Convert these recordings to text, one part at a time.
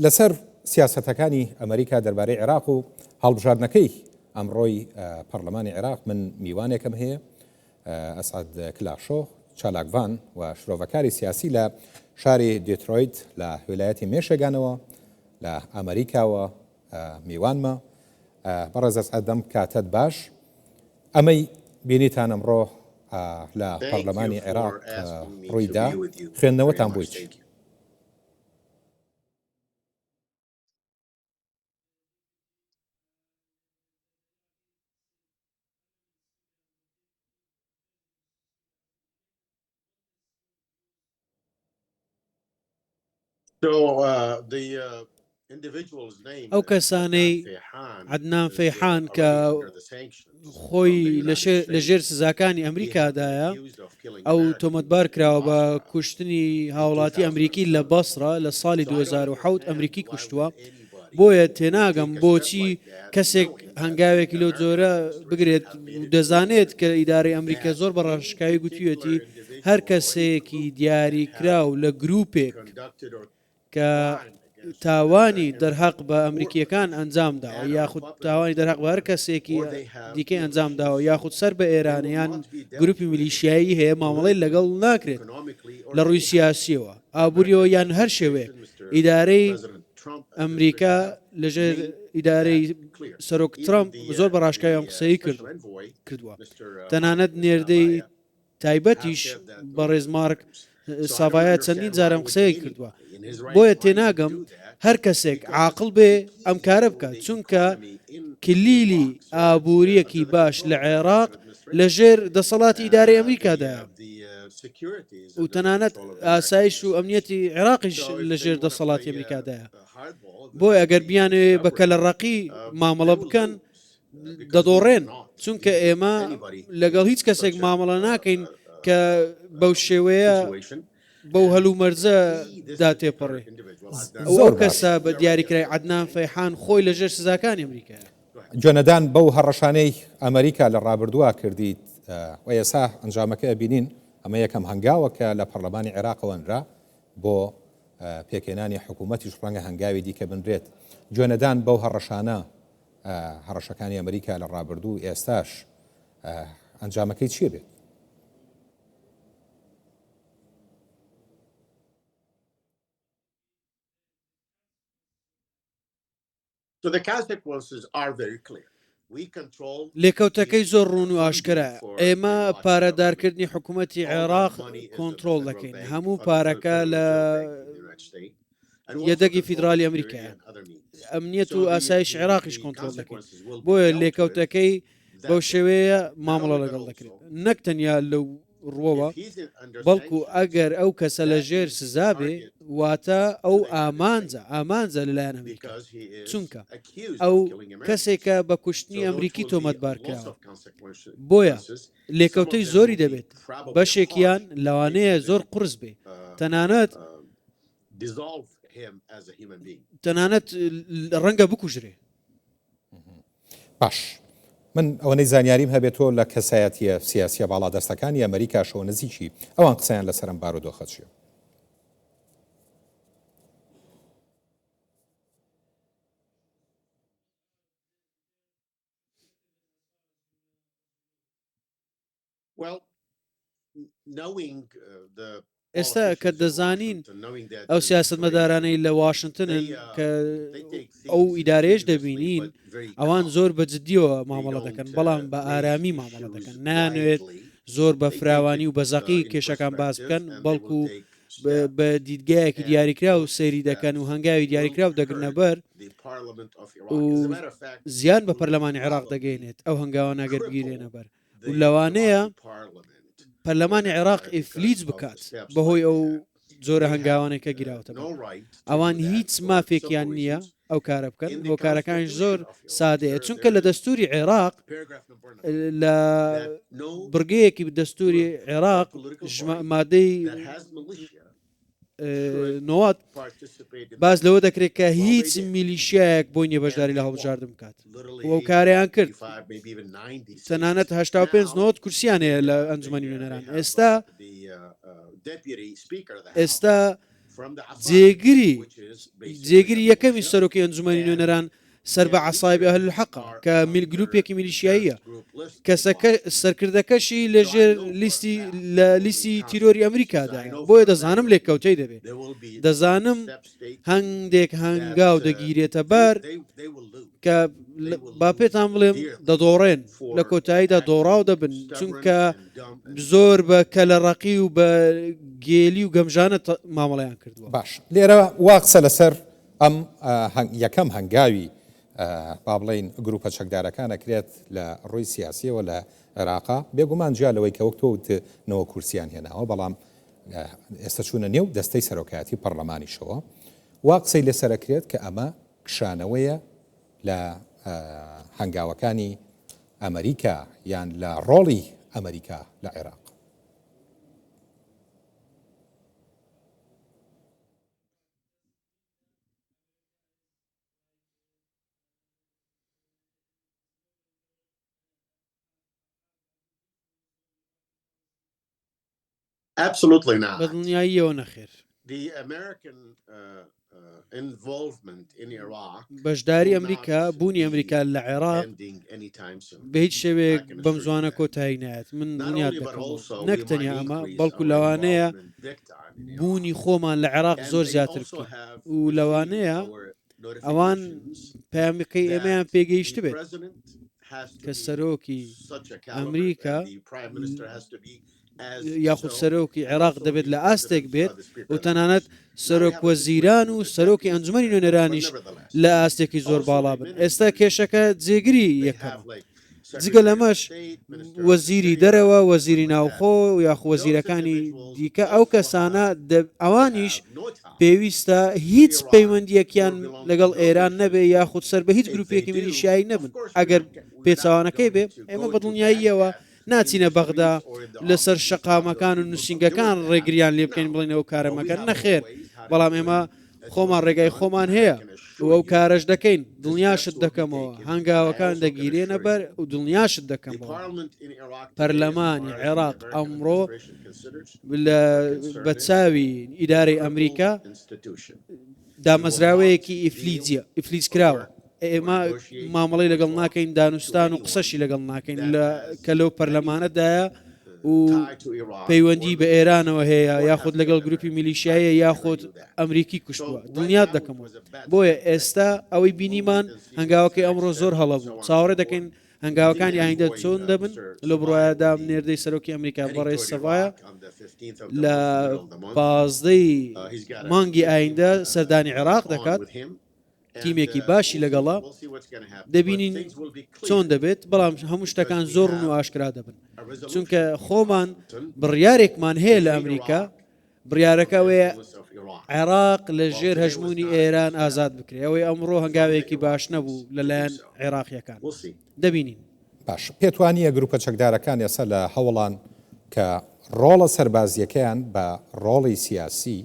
لەسەر سیاسەتەکانی ئەمریکا دەربارەی عێراق و هەڵبژاردنەکەی ئەمڕۆی پەرلەمانی عێراق من میوانێکم هەیە ئەسعد کلاشۆ چالاکڤان و شرۆڤەکاری سیاسی لە شاری دیترۆیت لە ویلایەتی مێشێگانەوە لە ئەمریکاوە میوانمە بەڕێز ئەسعد ئەم کاتەت باش ئەمەی بینیتان ئەمڕۆ لە پەرلەمانی عێراق ڕوویدا خوێندنەوەتان بۆی چی؟ ئەو کەسانەی عەدنان فەیحان کە خۆی لە ژێر سزاکانی ئەمریکادایە ئەو تۆمەتبار کراوە بە کوشتنی هاوڵاتی ئەمریکی لە بەسرە لە ساڵی 2007 ئەمریکی کوشتووە بۆیە تێناگەم بۆچی کەسێک هەنگاوێکی لەو جۆرە بگرێت دەزانێت کە ئیدارەی ئەمریکا زۆر بە ڕاشکاوی گوتویەتی هەر کەسێکی دیاریکراو لە گروپێک کە تاوانی دەرهەق بە ئەمریکییەکان ئەنجام داوە یاخود تاوانی دەرهەق بە هەر کەسێکی دیکەی ئەنجام داوە یاخود سەر بە ئێران یان گروپی میلیشیایی هەیە مامەڵەی لەگەڵ ناکرێت لە ڕووی سیاسیەوە ئابووریەوە یان هەر شێوەیەک ئیدارەی ئەمریکا لەژێر ئیدارەی سەرۆک ترامپ زۆر بە ڕاشکاوی ئەم قسەی کرد کردووە تەنانەت نێردەی تایبەتیش بەڕێز مارک ساڤایا چەندین جار ئەم قسەیەی کردووە بۆیە تێناگەم هەر کەسێک عاقڵ بێ ئەم کارە بکات چونکە کلیلی ئابووریەکی باش لە عێراق لەژێر دەسەڵاتی ئیدارەی ئەمریکادایە و تەنانەت ئاسایش و ئەمنیەتی عێراقیش لەژێر دەسەڵاتی ئەمریکادایە بۆیە ئەگەر بیانەوێ بە کەلەڕەقی مامەڵە بکەن دەدۆڕێن چونکە ئێمە لەگەڵ هیچ کەسێک مامەڵە ناکەین کە بەو شێوەیە بەو هەلومەرجە دا تێپەڕێ زۆر کەسە بە دیاریکرای عدنان فەیحان خۆی لەژێر سزاکانی ئەمریکایە. گوێنەدان بەو هەڕەشانەی ئەمریکا لە ڕابردووە کردیت و ئێسا ئەنجامەکە ئەبینین، ئەمە یەکەم هەنگاوە کە لە پەڕلەمانی عێراقەوە نرا بۆ پێکهێنانی حکوومەتیش ڕەنگە هەنگاوی دیکە بنرێت. گوێنەدان بەو هەڕەشانە هەڕەشەکانی ئەمریکا لە ڕابردوو و ئێستاش ئەنجامەکەی چیە بێت؟ لێکەوتەکەی زۆر ڕوون و ئاشکرایە، ئێمە پارەدارکردنی حکوومەتی عێراق کۆنترۆڵ دەکەین، هەموو پارەکە لە یەدەگی فیدرالی ئەمریکایە ئەمنیەت و ئاسایش عێراقیش کۆنترۆڵ دەکەین بۆیە لێکەوتەکەی بەو شێوەیە مامەڵە لەگەڵ دەکرێت نەک تەنیا لەو ڕوەوە بەڵکو ئەگەر ئەو کەسە لە ژێر سزا بێ واتە ئەو ئامانجە ئامانجە لەلایەن ئەمریکا چونکە ئەو کەسێکە بە کوشتنی ئەمریکی تۆمەتبار کراوە بۆیە لێکەوتەی زۆری دەبێت بەشێکیان لەوانەیە زۆر قورس بێ تەنانەت تەنانەت ڕەنگە بکوژرێ. باش من ئەوەنەی زانیاریم هەبێت تۆ لە کەسایەتیە سیاسیە باڵادەستەکانی ئەمریکاشەوە نزیکی ئەوان قسەیان لەسەر ئەم بارودۆخە چیە؟ ئێستا کە دەزانین ئەو سیاسەتمەدارانەی لە واشنتنن کە ئەو ئیدارەیەش دەبینین ئەوان زۆر بە جددیەوە مامەڵە دەکەن بەڵام بە ئارامی مامەڵە دەکەن نانوێت زۆر بە فراوانی و بەزەقی کێشەکان باس بکەن بەڵکو بە دیدگایەکی دیاریکراو سەیری دەکەن و هەنگاوی دیاریکراو دەگرنەبەر و زیان بە پەرلەمانی عێراق دەگەینێت ئەو هەنگاوانە گەر بگیرێنەبەر و لەوانەیە پەرلەمانی عێراق ئیفلیج بکات بەهۆی ئەو جۆرە هەنگاوانێک کە گیراوەتە ئەوان هیچ مافێکیان نییە ئەو کارە بکەن هۆکارەکانیش زۆر سادەیە چونکە لە دەستوری عێراق لە بڕگەیەکی دەستوری عێراق مادەی نۆوات باس لەوە دەکرێت کە هیچ میلیشیایەک بۆی نیە بەشداری لە هەڵبژاردن بکات و ئەو کارەیان کرد تەنانەت 85 نۆت کورسیان هەیە لە ئەنجومەنی نوێنەران ئێستا ئێستا. جێگری جێگری یەکەمی سەرۆکی ئەنجومەنی نوێنەران سەر بە عەسایب ئەهلولحەقە کە میل گروپێکی میلیشیاییە کەسەکە سەرکردەکەشی لەژێر لیستی لە لیستی تیرۆری ئەمریکادایە بۆیە دەزانم لێکەوتەی دەبێت دەزانم هەندێک هەنگاو دەگیرێتە بەر کە با پێتان بڵێم دەدۆڕێن لە کۆتاییدا دۆڕاو دەبن چونکە زۆر بە کەلەڕەقی و بە گێلی و گەمژانە مامەڵەیان کردووە. باش لێرە وا قسە لەسەر ئەم یەکەم هەنگاوی با بڵێین گروپە چەکدارەکان ئەکرێت لە ڕووی سیاسیەوە لە عێراقا، بێگومان جیا لەوەی کە وەک تۆ وتت نەوە کورسیان هێناوە بەڵام ئێستا چوونە نێو دەستەی سەرۆکایەتی پەڕلەمانیشەوە وا قسەی لەسەر ئەکرێت کە ئەمە کشانەوەیە لە هەنگاوەکانی ئەمریکا یان لە ڕۆڵی ئەمریکا لە عێراق. بە دڵنیاییەوە نەخێر. بەشداری ئەمریکا، بوونی ئەمریکا لە عێراق بە هیچ شێوەیەک بەم زوانە کۆتایی نایەت، من دڵنیات دەکەمەوە. نەک تەنیا ئەمە، بەڵکو لەوانەیە بوونی خۆمان لە عێراق زۆر زیاتر بکەین و لەوانەیە ئەوان پەیامەکەی ئێمەیان پێگەیشتبێت کە سەرۆکی ئەمریکا یاخود سەرۆکی عێراق دەبێت لە ئاستێک بێت و تەنانەت سەرۆک وەزیران و سەرۆکی ئەنجومەنی نوێنەرانیش لە ئاستێکی زۆر باڵا بن ئێستا کێشەکە جێگری یەکەمە جگە لەمەش وەزیری دەرەوە، وەزیری ناوخۆ یاخو وەزیرەکانی دیکە ئەو کەسانە ئەوانیش پێویستە هیچ پەیوەندیەکیان لەگەڵ ئێران نەبێ یاخود سەر بە هیچ گروپێکی میلیشیایی نەبن ئەگەر پێچەوانەکەی بێ ئێمە بە دڵنیاییەوە ناچینە بەغدا لەسەر شەقامەکان و نووسینگەکان ڕێگریان لێ بکەین بڵێن ئەو کارە مەکەن نەخێر بەڵام ئێمە خۆمان ڕێگای خۆمان هەیە و ئەو کارەش دەکەین، دڵنیاشت دەکەمەوە هەنگاوەکان دەگیرێنە بەر و دڵنیاشت دەکەمەوە پەرلەمانی عێراق ئەمڕۆ بە چاوی ئیدارەی ئەمریکا دامەزراوەیەکی ئیفلیجیە ئیفلیج کراوە ئێمە مامەڵەی لەگەڵ ناکەین دانوستان و قسەشی لەگەڵ ناکەین لە کە لەو پەرلەمانەدایە و پەیوەندی بە ئێرانەوە هەیە یاخود لەگەڵ گروپی میلیشیایە یاخود ئەمریکی کوشتووە دڵنیات دەکەمەوە بۆیە ئێستا ئەوەی بینیمان هەنگاوەکەی ئەمڕۆ زۆر هەڵە بوو چاوەڕێ دەکەین هەنگاوەکانی ئایندە چۆن دەبن لە بڕایەدا نێردەی سەرۆکی ئەمریکا بەڕێز سەڤایە لە پازدەی مانگی ئایندە سەردانی عێراق دەکات تیمێکی باشی لەگەڵە دەبینین چۆن دەبێت بەڵام هەموو شتەکان زۆر ڕون و ئاشکرا دەبن چونکە خۆمان بڕیارێکمان هەیە لە ئەمریکا بڕیارەکە ئەوەیە عێراق لە ژێر هەژمونی ئێران ئازاد بکرێ ئەوەی ئەمڕۆ هەنگاوێکی باش نەبوو لەلایەن عێراقیەکان دەبینین. باش پێت وانییە گروپە چەکدارەکان ئێستا لە هەوڵان کە ڕۆڵە سەربازییەکەیان بە ڕۆڵی سیاسی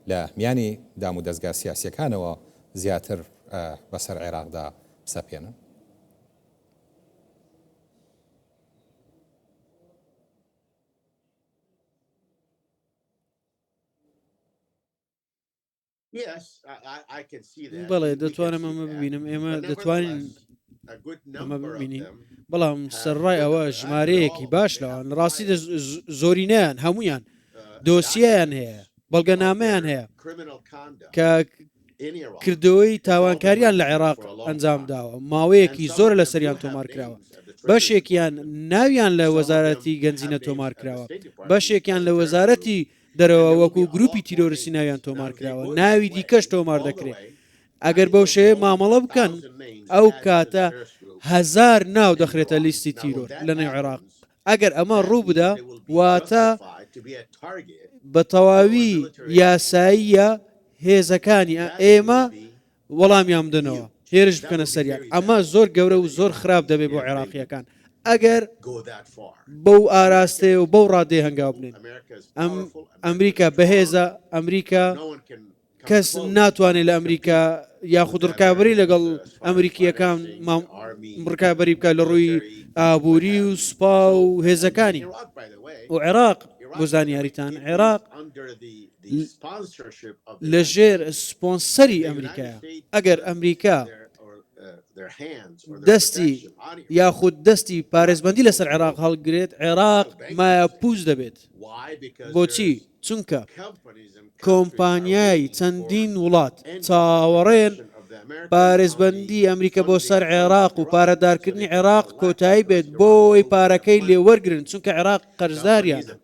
لە میانی دامودەزگا سیاسییەکانەوە زیاتر بەسەر عێراقدا بسەپێنن؟ بەڵێ دەتوانم ئەمە ببینم ئێمە دەتوانین ئەمە ببینین بەڵام سەرڕای ئەوە ژمارەیەکی باش لەوان ڕاستی زۆرینەیان هەمویان دۆسییان هەیە بەڵگەنامەیان هەیە کە کردەوەی تاوانکاریان لە عێراق ئەنجام داوە ماوەیەکی زۆر لەسەریان تۆمار کراوە بەشێکیان ناویان لە وەزارەتی گەنجینە تۆمار کراوە بەشێکیان لە وەزارەتی دەرەوە وەکو گروپی تیرۆریستی ناویان تۆمار کراوە ناوی دیکەش تۆمار دەکرێت ئەگەر بەو شێوەیە مامەڵە بکەن ئەو کاتە هەزار ناو دەخرێتە لیستی تیرۆر لە نێو عێراق ئەگەر ئەمە ڕوو بدا واتە بە تەواوی یاساییە هێزەکانی ئێمە وەڵامیان بدەنەوە هێرش بکەنە سەریان ئەمە زۆر گەورە و زۆر خراپ دەبێت بۆ عێراقیەکان ئەگەر بەو ئاراستەیە و بەو ڕادەیە هەنگاو بنێن ئەم ئەمریکا بەهێزە ئەمریکا کەس ناتوانێت لە ئەمریکا یاخود ڕکابی لەگەڵ ئەمریکیەکان ڕکابی بکە لە ڕووی ئابووری و سوپا و هێزەکانی و عێراق بۆ زانیاریتان عێراق. لەژێر سپۆنسەری ئەمریکایە. ئەگەر ئەمریکا دەستی یاخود دەستی پارێزبەندی لەسەر عێراق هەڵگرێت، عێراق مایەپووچ دەبێت. بۆچی؟ چونکە کۆمپانیای چەندین وڵات چاوەڕێن پارێزبەندی ئەمریکا بۆ سەر عێراق و پارەدارکردنی عێراق کۆتایی بێت بۆی پارەکەی لێوەرگرن چونکە عێراق قەرزاریانە.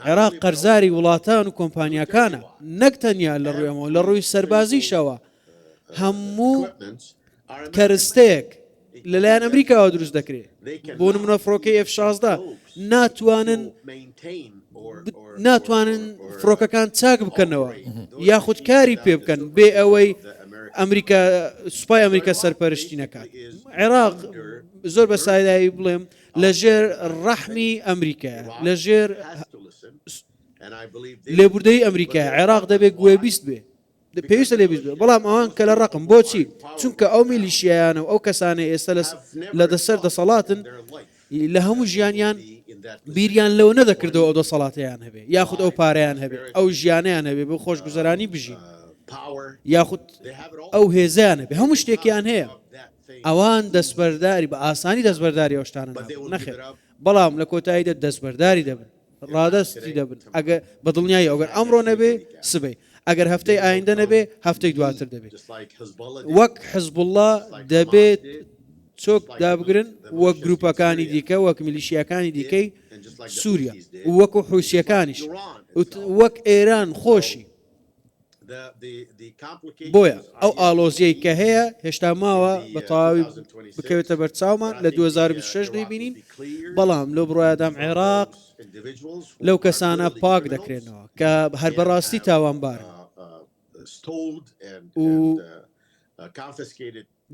عێراق قەرزاری وڵاتان و کۆمپانیاکانە نەک تەنیا لە ڕووی ئەمەوە لە ڕووی سەربازیشەوە هەموو کەرستەیەک لەلایەن ئەمریکاوە دروست دەکرێت بۆ نمونە فڕۆکەی F-16 ناتوانن ناتوانن فڕۆکەکان چاک بکەنەوە یاخود کاری پێ بکەن بێ ئەوەی ئەمریکا سوپای ئەمریکا سەرپەرشتی نەکات عێراق زۆر بە سایدایی بڵێم لەژێر ڕەحمی ئەمریکایە لەژێر لێبوردەی ئەمریکای عێراق دەبێت گوێبیست بێ پێویستە لێبیست بێ بەڵام ئەوان کە لە ڕقم بۆچی چونکە ئەو میلیشیایانە و ئەو کەسانە ئێستا لە دەسەر دەسەڵاتن لە هەموو ژیانیان بیریان لەوە نەدەکردەوە ئەو دەسەڵاتیان هەبێ یاخود ئەو پارەیان هەبێ ئەو ژیانیان هەبێ بۆ خۆشگوزەرانی بژین یاخود ئەو هێزیان هەبێ هەموو شتێکیان هەیە ئەوان دەستبەرداری بە ئاسانی دەستبەرداری ئەو شتانە نابن نەخێر بەڵام لە کۆتاییدا دەستبەرداری دەبن ڕادەستی دەبن ئەگەر بە دڵنیایی ئەگەر ئەمڕۆ نەبێ سبەی ئەگەر هەفتەی ئایندە نەبێ هەفتەی دواتر دەبێت وەک حزبوڵڵا دەبێت چۆک دابگرن وەک گروپەکانی دیکە وەک میلیشیاکانی دیکەی سووریا وەکو حوسیەکانیش وەک ئێران خۆشی بۆیە ئەو ئاڵۆزیەی کە هەیە هێشتا ماوە بە تەواوی بکەوێتە بەرچاومان لە 2026 دەیبینین، بەڵام لەو بڕوایەدام عێراق لەو کەسانە پاک دەکرێنەوە کە هەر بەڕاستی تاوانبارن و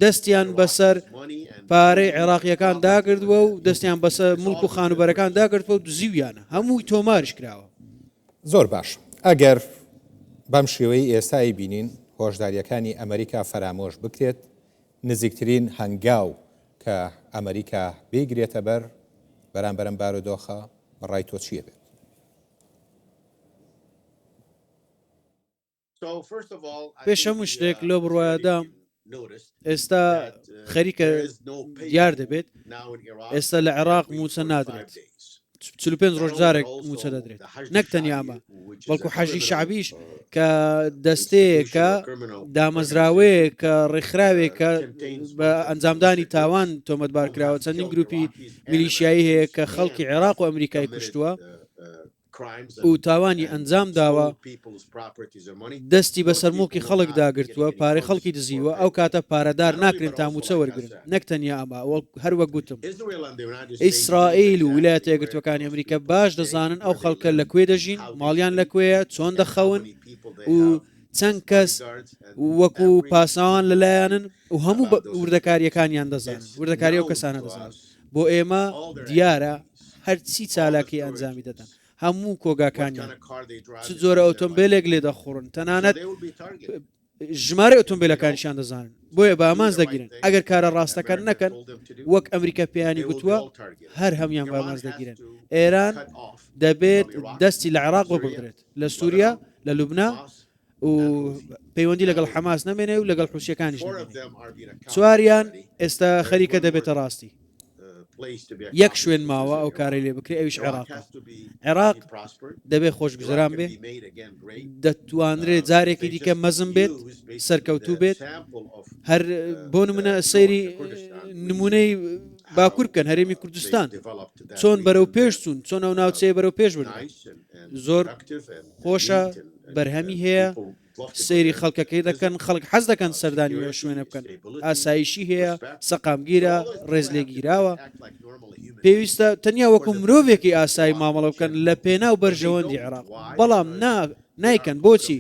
دەستیان بەسەر پارەی عێراقییەکان داگرتووە و دەستیان بەسەر موڵک و خانووبەرەکان داگرتووە و دزیویانە، هەمووی تۆماریش کراوە. زۆر باش ئەگەر بەم شێوەی ئێستای بینین هۆشداریەکانی ئەمریکا فەرامۆش بکرێت نزیکترین هەنگاو کە ئەمریکا بیگرێتە بەر بەرامبەر ئەم بارودۆخە بەڕای تۆ چیە بێت؟ پێش هەموو شتێک لەو بڕوایەدام ئێستا خەریکە دیار دەبێت ئێستا لە عێراق مووچە نادرێت 45 ڕۆژ جارێک مووچە دەدرێت نەک تەنیا ئەمە بەڵکو حەشدی شەعبیش کە دەستەیەکە دامەزراوەیە کە ڕێکخراوێکە بە ئەنجامدانی تاوان تۆمەتبار کراوە چەندین گروپی میلیشیایی هەیە کە خەڵکی عێراق و ئەمریکای کوشتووە و تاوانی ئەنجام داوە، دەستی بەسەر موڵکی خەڵکدا گرتووە، پارەی خەڵکی دزیوە، ئەو کاتە پارەدار ناکرێن تا مووچە وەرگرن، نەک تەنیا ئەمە، هەر وەک گوتم، ئیسرائیل و ویلایەتە یەکگرتووەکانی ئەمریکا باش دەزانن ئەو خەڵکە لە کوێ دەژین، ماڵیان لە کوێیە، چۆن دەخەون و چەند کەس وەکو پاسەوان لەلایانن و هەموو وردەکارییەکانیان دەزانن، وردەکاری ئەو کەسانە دەزانن. بۆ ئێمە دیارە هەرچی چالاکی ئەنجامی دەدەن، هەموو کۆگاکانیان، چ جۆرە ئۆتۆمبێلێک لێدەخوڕن، تەنانەت ژمارەی ئۆتۆمبێلەکانیشیان دەزانن، بۆیە بە ئامانج دەگیرن، ئەگەر کارە ڕاستەکە نەکەن وەک ئەمریکا پێیانی گوتووە، هەر هەموویان بە ئامانج دەگیرن. ئێران دەبێت دەستی لە عێراق ببڕدرێت، لە سووریا، لە لوبنا، و پەیوەندی لەگەڵ حەماس نەمێنێ و لەگەڵ حوسیەکانیش نەمێنێ. چواریان ئێستا خەریکە دەبێتە ڕاستی. یەک شوێن ماوە ئەو کارەی لێ بکرێ ئەویش عێراقە. عێراق دەبێ خۆشگوزەران بێ، دەتوانرێ جارێکی دیکە مەزن بێت، سەرکەوتوو بێت. هەر بۆ نمونە سەیری نمونەی باکوور بکەن، هەرێمی کوردستان چۆن بەرەو پێش چوون، چۆن ئەو ناوچەیە بەرەو پێش بردرا. زۆر خۆشە بەرهەمی هەیە سەیری خەڵکەکەی دەکەن خەڵک حەز دەکەن سەردانی ئەو شوێنە بکەن ئاسایشی هەیە سەقامگیرە ڕێزلێگیراوە پێویستە تەنیا وەکو مرۆڤێکی ئاسایی مامەڵە بکەن لە پێناو بەرژەوەندی عێراق بەڵام نا نایکەن بۆچی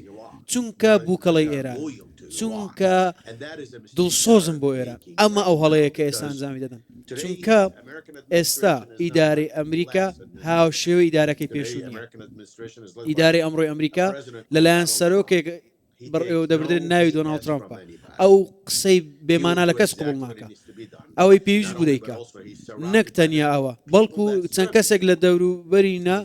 چونکە بووکەڵەی ئێران چونکە دڵسۆزم بۆ ئێران ئەمە ئەو هەڵەیە کە ئێستا ئەنجامی دەدەن چونکە ئێستا ئیدارەی ئەمریکا هاوشێوەی ئیدارەکەی پێشوو نییە. ئیدارەی ئەمڕۆی ئەمریکا لەلایەن سەرۆکێک بەڕێوە دەبردرێت ناوی دۆناڵد ترامپە. ئەو قسەی بێمانا لە کەس قبوڵ ناکا. ئەوەی پێویست بوو دەیکا. نەک تەنیا ئەوە، بەڵکو چەند کەسێک لە دەوروبەرینە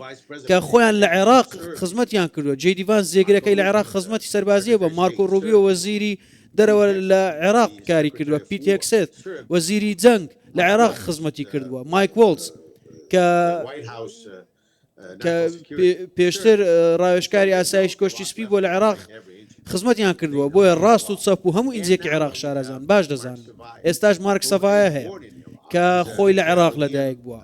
کە خۆیان لە عێراق خزمەتیان کردووە. جەی دی ڤانس جێگرەکەی لە عێراق خزمەتی سەربازیی بووە، مارکۆ ڕوبیۆ وەزیری دەرەوە لە عێراق کاری کردووە، پیت هێگسێت وەزیری جەنگ لە عێراق خزمەتی کردووە، مایک وۆڵتز کە کە پێشتر ڕاوێژکاری ئاسایش کۆشکی سپی بووە لە عێراق خزمەتیان کردووە، بۆیە ڕاست و چەپ و هەموو ئینجێکی عێراق شارەزان باش دەزانن. ئێستاش مارک سەڤایە هەیە کە خۆی لە عێراق لەدایک بووە،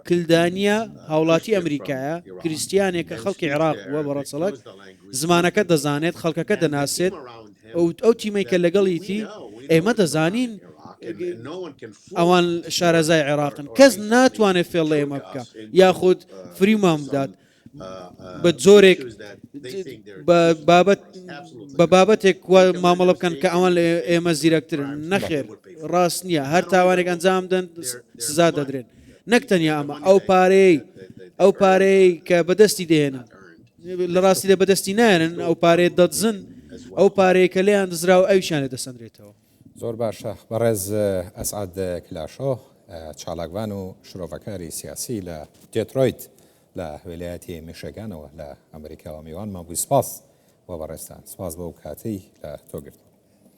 کلدانییە، هاوڵاتی ئەمریکایە، کریستیانێکە خەڵکی عێراق بووە بە ڕەچەڵەک، زمانەکە دەزانێت، خەڵکەکە دەناسێت، ئەو تیمەی کە لەگەڵیتی، ئێمە دەزانین ئەوان شارەزای عێراقن، کەس ناتوانێت فێڵ لە ئێمە بکا یاخود فریومان بدات بە جۆرێک بە بابەتێک وا مامەڵە بکەن کە ئەوان لە ئێمە زیرەکترن. نەخێر ڕاست نییە، هەر تاوانێک ئەنجام بدەن سزا دەدرێن. نەک تەنیا ئەمە، ئەو پارەیەی ئەو پارەیەی کە بەدەستی دەهێنن، لە ڕاستیدا بەدەستی نایەنن، ئەو پارەیە دەدزن، ئەو پارەیە کە لێیان دزراوە ئەویشیان لێ دەسەندرێتەوە. زۆر باشە بەڕێز ئەسعەد کلاشۆ چالاکڤان و شرۆڤەکاری سیاسی لە دێترۆیت لە ویلایەتی میشێگانەوە لە ئەمریکاوە میوانمان بووی سپاس بۆ بەڕێزتان سپاس بۆ ئەو کاتەی لە تۆ گرتم.